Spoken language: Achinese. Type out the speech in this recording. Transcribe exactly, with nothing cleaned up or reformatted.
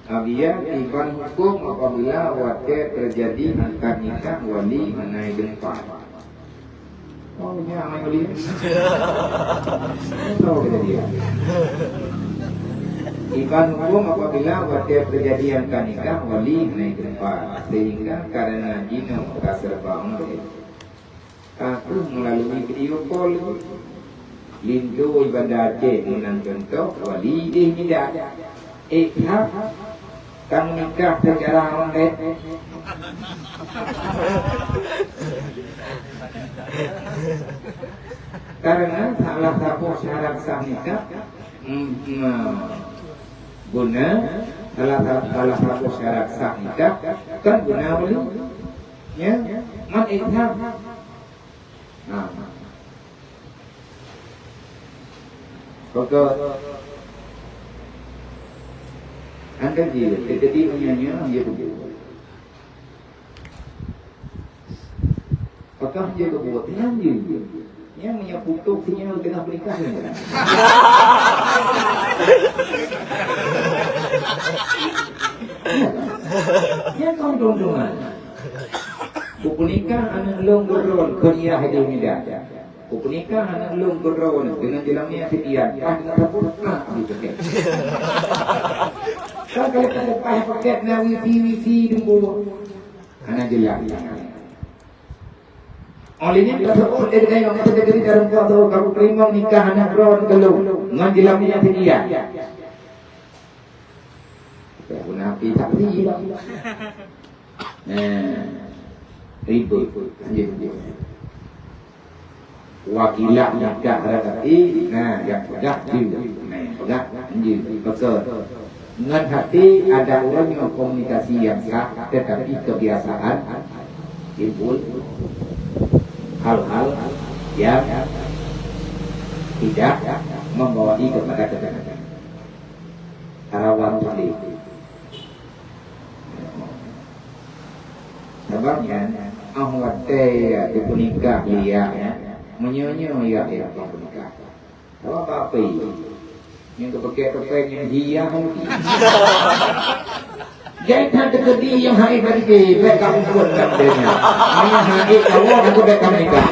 Abiya iban huköm apabila watée teujadi akad nikah wali hana ideungon. Oh, nyan hana wali. Tahu kejadian. Iban huköm apabila watée teujadi akad nikah wali hana ideungon, sehingga karena jinoe ka serba online. Ka kheueh meulalui video call. Linto i Banda Aceh meunan cuntoh wali deh nida. Eh, hab, ka meunikah seucara online. Karena salah saboh syarat sah nikah, mm, mm, guna, salah, salah saboh syarat sah nikah kan guna wali. Ya, man ikhab. Nah. Pokok anda je, jadi punya nyoe dia tu. Pokok dia tu buat nyan je. Nyan punya putus punya tengah menikah ni. Ya, kau dong-dongan. Kupeunikah aneuk lôn keudroe, peuniah hadiah mida. Kupeunikah aneuk lôn keudroe deungon jeulamnya sitian, pas deungon sapeue, ah, habis pakai. Kan kalau tak lepas paket na wifi-wifi dungku. Hana jelas. Oleh nyan, ka seuôt lé geutanyoe, masa teukeuri dalam kuasa, ka kuteurimong nikah aneuk droen keu lôn ngon jeulamnya sitian. Ka guna api saksi lah. Nah, ribet. Lanjut, lanjut. Wakilah nikah ragati, nah, nyang peugah tu. Nah, peugah, lanjut. Betul. Ngon hati ada ureueng nyoe komunikasi nyang sah, tetapi kebiasaan timbul hal-hal yang tidak membawa kepada ketenangan. Rawan tadi. Sabab nyan, ah watée ya geupeunikah lé ya, meunyoe-nyoe ya, ya geupeunikah. Awak bak api. Nyang geupeuke topeng nyang hiah lagi. Jai that teukeudi nyang hai bagi bek ka umpun lam dunia. Hanya hai kawo aku bek ka menikah.